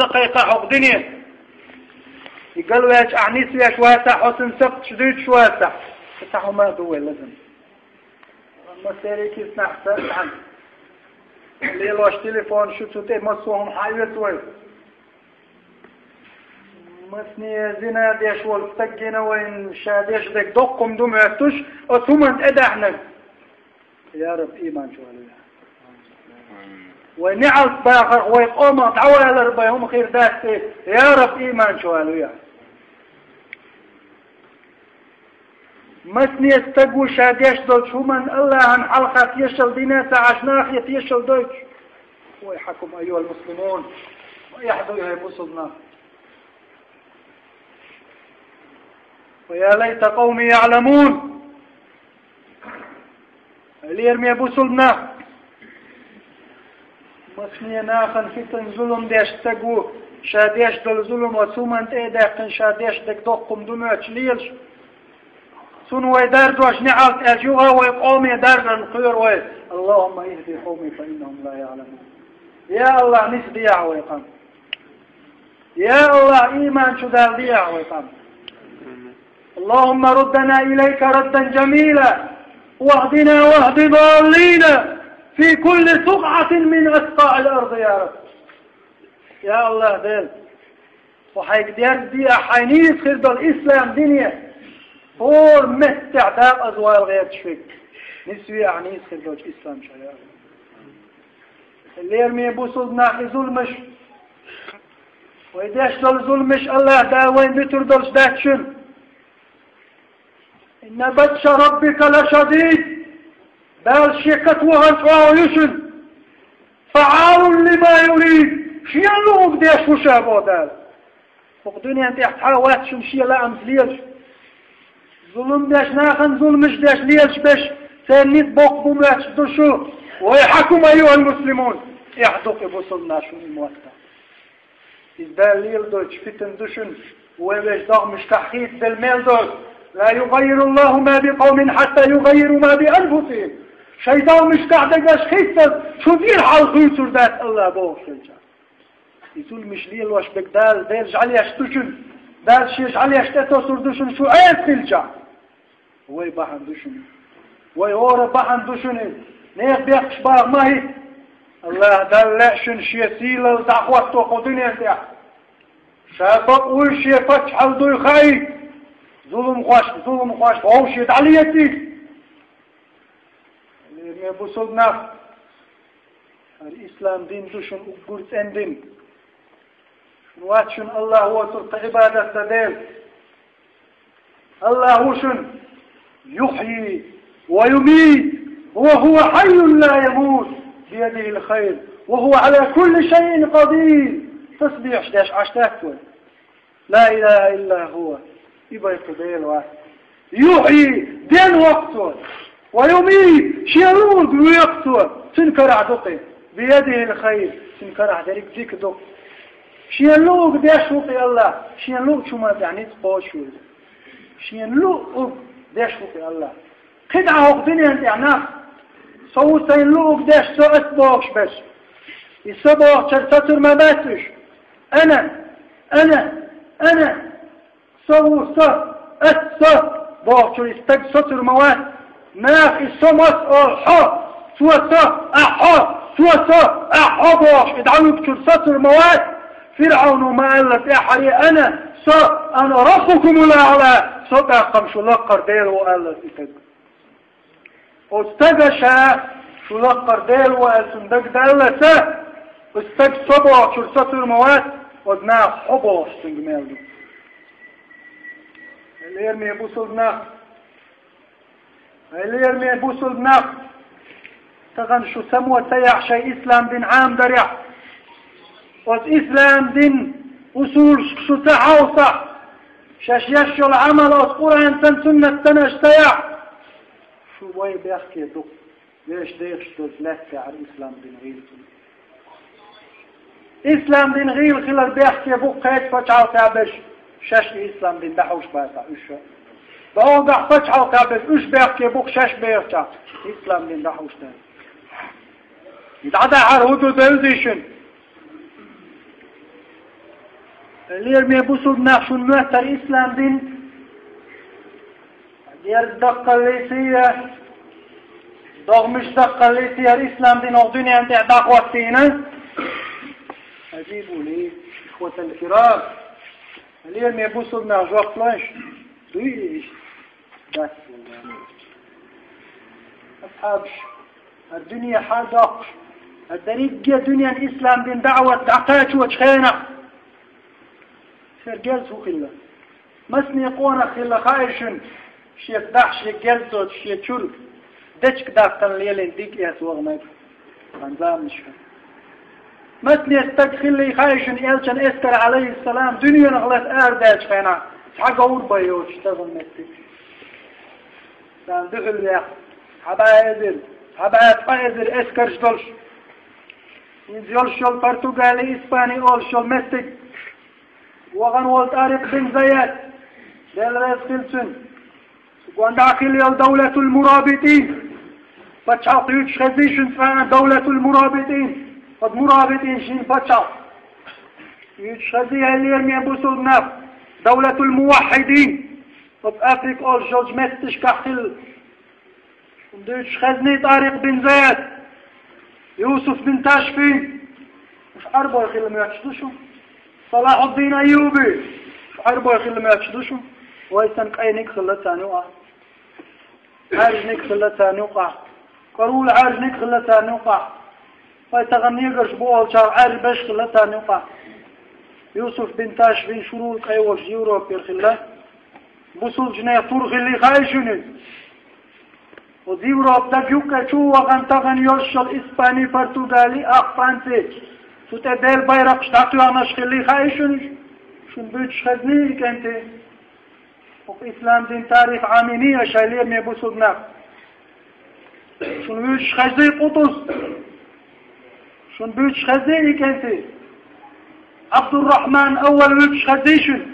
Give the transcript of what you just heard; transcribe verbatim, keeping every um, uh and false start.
кхайкха хьо дуьне. И галваьлча ахь нисвеш вацахь, хьо цун сакхташ дуьйцуш вацахь. Цхьа хӀума а ду вай лазам. Амма серикис нах ца цхьана лелош телефон шу цу тӀе массо хӀума хьаоьцу вай. Масне зина деш волу стаг гина вайн ша деш дерг доккха хӀума ду моьттуш, оцу хӀуманна тӀедаьхьнарг. Я Раб, ийман чу валуя. Вай неӀалт бахарх, вай къомах дӀавалар бен хӀума хир дац те, я Раб, ийман чу валуя. Масне стаг ву ша деш долчу хӀуманна Аллахьан хьалха тешал дина ца Ӏаш, нахе тешал дойтуш. Вай хьакум, айюхал муслимун, ва яхьду, хӀай бусулба нах. Ва я лайта къавми яъламун. Лераме бусулба нах. Масне нахана фитан зулум деш стаг ву, ша деш долу зулум оцу хӀуманна тӀе а даьккхина, ша деш дерг доккха хӀума ду моьттуш лелаш. Цунна вай дар дош неӀалт аьлча, юха вай къоме даржарна кхоьру вай. Аллахумма ихди къавми фа иннахум ла яъламун. Я Аллах, нисдехьа вай къам. Я Аллах, ийман чу далдехьа вай къам. اللهم ردنا إليك ردا جميلا واهدنا واهد ضالين في كل سقعة من أسقاع الأرض يا رب. Я Аллах, Дела, хьо хьайга дерг де, хьайн нийса хир долу ислам дине, хӀора меттехь дакъаза вала гӀерташ верг, нисве ахь нийса хир долчу ислам чохь, я Аллах. Лераме бусулба нах, и зуламаш, вай деш долу зуламаш, Аллах Дала вайна буьтур долуш дац шуна. Инна батша раббика лашадид. Дала шен катвахар чӀогӀа ю шуна. Фаъалун лима юрид. Шен луург деш ву ша, боху Дала. ХӀокху дуьнен тӀехь цхьа а вац шуна шен лаамца лелаш. Зулум деш, нахана зуламаш деш лелаш берш, церан ницкъ боккха бу моьттуш ду шу. Вай хьакум, айюхал муслимун. ТӀехь ду-кх и бусулба нах шуна и мотт. Иза Дала леладойтуш фитна ду шуна, вай вешан догӀмашкахь хийцаделла мел долу: لا يغير الله ما بقوم حتى يغيروا ما بأنفسهم. Шайн догӀмашкахь дерг аша хийцалц, шуна тӀера хьал хуьйцур дац Аллах, бохуш хилча. И зуламаш лелош берг Дала, Дела жӀаьлеш ду шуна, Дала шен жӀаьлеш тӀетосур ду шуна, шу Ӏеса хилча. Вай бахьана ду шуна. Вай хӀора бахьана ду шуна иза. Нехан бехкаш баха ма хӀитта. Аллах Далла лаьа шуна шен сийлалла дӀахӀотто кху дуьнен тӀехь. Ша бакъ вуй, шен паччахьалла дуй хаий. Зуламхошна, зуламхошна вовшийн дӀалеций. Лераме бусулба нах, хӀара ислам дин ду шуна уггар цӀена дин. Шуна вац шуна Аллах воцург кхин Ӏибадат дан дела. Аллах ву шуна: يحيي ويميت وهو حي لا يموت بيده الخير وهو على كل شيء قدير. Тасбихьаш деш Ӏаш дац вай. لا إله إلا هو. И бакъ Дела вац. يحيي, ден воккху Цо. ويميت, шен луург воькху Цо. Цуьнан карахь ду-кх и. بيده الخير, Цуьнан карахь дерриг дика ду-кх. Шен луург деш ву-кх и Аллах, шен луучу хӀуманна тӀехь ницкъ кхочуш ву иза. Шен луург деш ву-кх и Аллах. КхидӀа хӀокху дуьнен тӀехь нах: со ву сайн луург деш, со ас бохуш берш. И со бохучуьра сацур ма бац уьш. Ана, ана, ана. Со ву со, ас со бохучуьра и стаг соцур ма вац. Наха и со мас олу хьо, цо со, ахь хьо, цо со, ахь хьо бохуш и дӀавуьгучуьра соцур ма вац. ФирӀавно ма аьлла тӀаьххьара: «Ана, со, ана раббукумул аъла, со тӀаккха-м шу лаккхара Дела ву», аьлла и стаг. Оцу стага ша шу лаккхара Дела ву аьлла цунна дагадаллалц, оцу стаг со бохучуьра соцур ма вац, оцу наха хьо бохуш цуьнга мел ду. Лераме бусулба нах, хьай лераме бусулба нах, тахана шу само ца яхь шайн ислам дин Ӏамадарехь, оцу ислам дин усулашка шу ца хьовсахь, шаьш еш йолу Ӏамал оцу Къуръанцан, суннатцан аша ца яхь, шу вай бехке ду-кх, вешан дехаш долчу лаьттахь ислам дин гӀийла хилар. Ислам дин гӀийла хилар бехке бу-кх кхечу пачхьалкхехь берш, шаьш и ислам дин дӀахьуш бацахь уьш. ДӀогахь пачхьалкхехь берш, уьш бехке бу-кх шаьш бехачохь ислам дин дӀахьуш дерг. И дӀадахьар хӀун ду девзий шуна? Лераме бусулба нах, шун моьттар ислам дин, дерг даккхаллийтия, догмаш даккхаллийтияр ислам дин оха дуьнен тӀехь дӀахӀоттийна. Ажибу ли, ихватал кирам. Лераме бусулба нах, жоп лойш, дуй иштта? Дац. Асхьабаш, хӀара дуьне хьалдоккхуш, хӀара дерриге дуьнен ислам дин даӀват дӀакхачочу хенахь, церан герз хӀун хилла? Масане къонах хилла хаьий шуна, шеца дахьа, шен герз доцуш, шен чуьра дечиг даккхана лелийна диг эца ваханарг цхьана заманашкахь? Масане стаг хиллий хаьий шуна, элчан эскар, Ӏалайхиссалам, дуьненах лаьцна арадаьллачу хенахь, цхьа говр бан йоцуш тахана меттиг? Царна дуьхьал веха цхьа бӀе эзар, цхьа бӀе цкъа эзар эскарш долуш, хӀинца йолуш йолу Португали, Испани олуш йолу меттиг, вахана волу Тарикъ бин Зайд, Дела реза хила цунна. Цу гондахь хилла йолу Давлатул Мурабитин, пачхьалкх юьйцуш хезний шуна цкъа а? Давлатул Мурабитин, оцу мурабитин шина пачхьалкх юьйцуш хезний, хӀай лераме бусулба нах? Давлатул Муваххьидин, оцу Африка олуш йолчу метташкахь хилла. Шуна дуьйцуш хезний Тарикъ бин Зайд, Юсуф бин Ташфин? Уьш Ӏарбой хилла моьттуш ду шуна? Салахьуддин Айюби? Уьш Ӏарбой хилла моьттуш ду шуна? Вай санна къайниг хилла царна юкъахь, Ӏаьржаниг хилла царна юкъахь, карула Ӏаьржаниг хилла царна юкъахь. Вай тахана неграш бу олучарах Ӏаьржа берш хилла царна юкъахь. Юсуф бин Ташфин шурула къайлаха Европера хилла. Бусулбанех тур хиллий хаьий шуна? Оцу Европа даг юккъе чу а вахана, тахана йолуш йолу Испани, Португали, ах Франци, цу тӀе Делан байракхаш дӀатоьхнарш хиллий хаьий шуна? Шуна буьйцуш хезний и кӀентий? ХӀокху ислам дин тарих Ӏамийний аша, хӀай лераме бусулба нах? Шуна вуьйцуш хезний Къутус? Шуна буьйцуш хезний и кӀентий? Ӏабдуррахьман Аввал вуьйцуш хезний шуна?